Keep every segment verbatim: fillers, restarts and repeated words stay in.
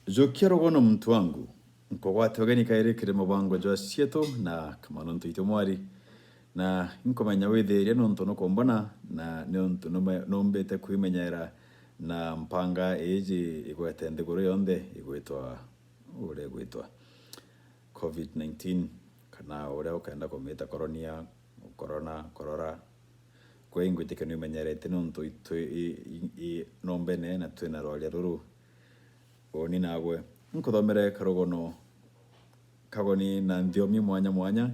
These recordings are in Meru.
Jukia rugono muntu wangu, nkugwate ugeni kairi kiri mubango jwa Cietu na Kamanontu Itu Mwari, na inkumenya withiirie nontu nukumbona, na ni untu nume-, numbite kwimenyera na mpanga iiji igwete nthiguru yonthe igwitwa, uria igwitwa covid nineteen, kana uria ukenda kumita koronia, korona, korora. Kwi ngwitikia niumenyerete nontu itwi i, i, i nombene na twina rwaria ruru. Uni nagwe. Nkuthomere karugono kagoni na nthiomi mwanya mwanya,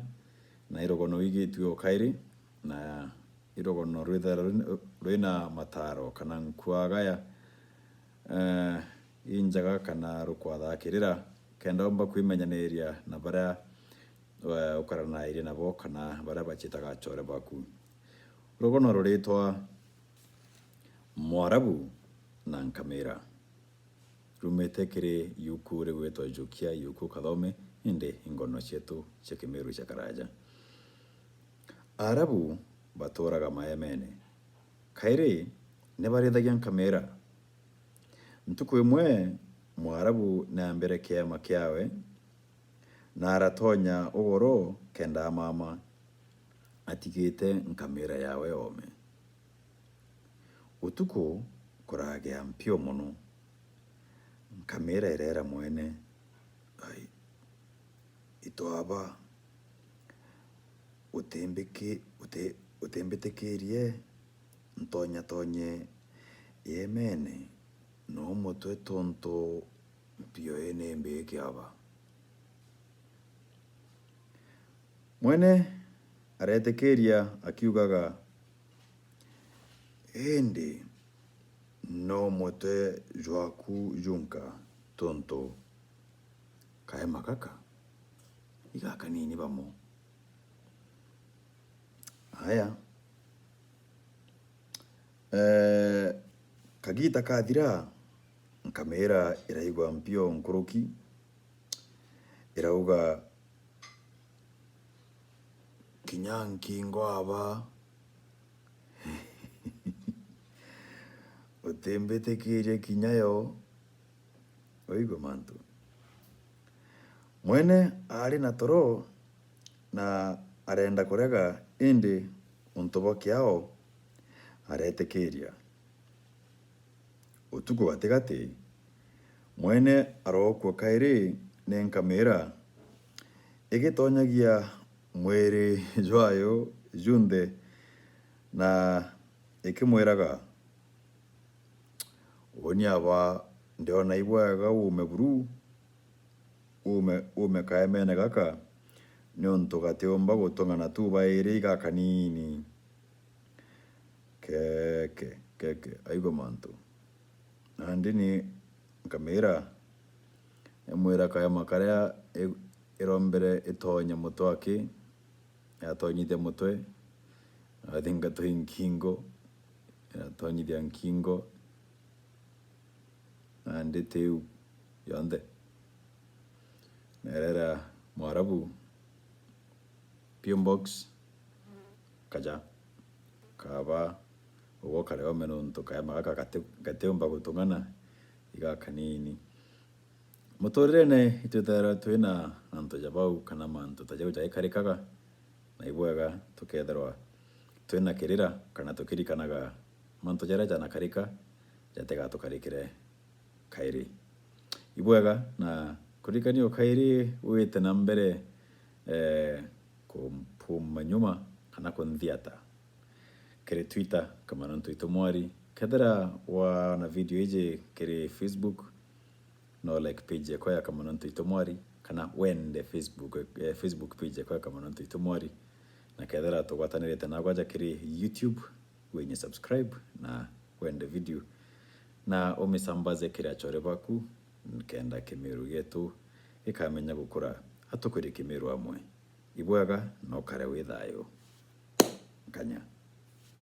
na irugono igitue o kairi, na irugono rwithira rwin-, rwina mataro kana nkuagaya, eh, injaga kana rukwathakirira, kenda umba kwimenyaniria na baria, eh, ukaranairie nabo kana baria bacitaga achore baku. Rugono ruritwa Mwarabu na Nkamira. Rumite kiri yuku rigwitwa Jukia, yuku Kathome, indi ingono cietu cia Kimiru cia karaja. Arabu baturaga maemene. Kairi ni barithagia nkamira. Ntuku imwe, Mwarabu ni ambire kiema kiawe, na aratonya ugoro kenda amama atigite nkamira yawe oome. Utuku kuragea mpio mono. Nkamira ireera mwene, "Ai, itwaba, utimbiki-, uti-, utimbitikirie ntonyatonye iemene no mutwe tontu mpio ii ni mbii kiaba." Mwene aretikiria akiugaga, "Indi no mutwe jwaku junka tontu kaema gaka igakanini bamo." Aya. Eh, kagita kathira, nkamira iraigua mpio nkuruki, irauga, "Kinya nkingo aba, utimbitikirie kinya yo." Waigua mantu? Mwene ari na toro na arenda kurega, indi untu bwa kiao aretikiria. Utuku gatigati, mwene arokua kairi ni nkamira igitonyagia mwiri jwayo junthe na ikimwiraga, "Uni aba ndiona ibwega uume buru, uume, uume kaemene gaka, niuntu gatiumba gutung'ana tu bairi igakanini." Keke, keke, aigua mantu. Nandi ni nkamira, imwira kaema karia i-, irombere itonye mutwe aki, yatonyithia mutwe, athinga twi nkingo, yatonyithia nkingo, na nditi iu yonthe. Nerera Mwarabu, "P O box, kaja, kaba, ugokare ome nontu kaema gaka gati-, gatiumba gutung'ana iga kanini." Muturirene itwithairwa twina antu ja bau kana mantu ta jau jaikarikaga, na ibwega tukethirwa twina kirira kana tukirikanaga mantu jaria janakarika jatigatukarikire kairi. Ibwega na kuririkania o kairi wite na mbere, eh, kumpuma nyuma kana kunthiata kiri Twitter, Kamanontu Itu Mwari. Kethira waona video iji kiri Facebook, no like page yakwa ya Kamanontu Itu Mwari, kana wende Facebook, eh, Facebook page yakwa ya Kamanontu Itu Mwari. Na kethira tugwatanirite nagwa aja kiri YouTube, winye subscribe na wende video, na umisambaze kiri achore baku, nkenda Kimiru gietu gikamenya gukura, atukwire Kimiru amwe. Ibwega, na ukare wi thayu. Nkanya.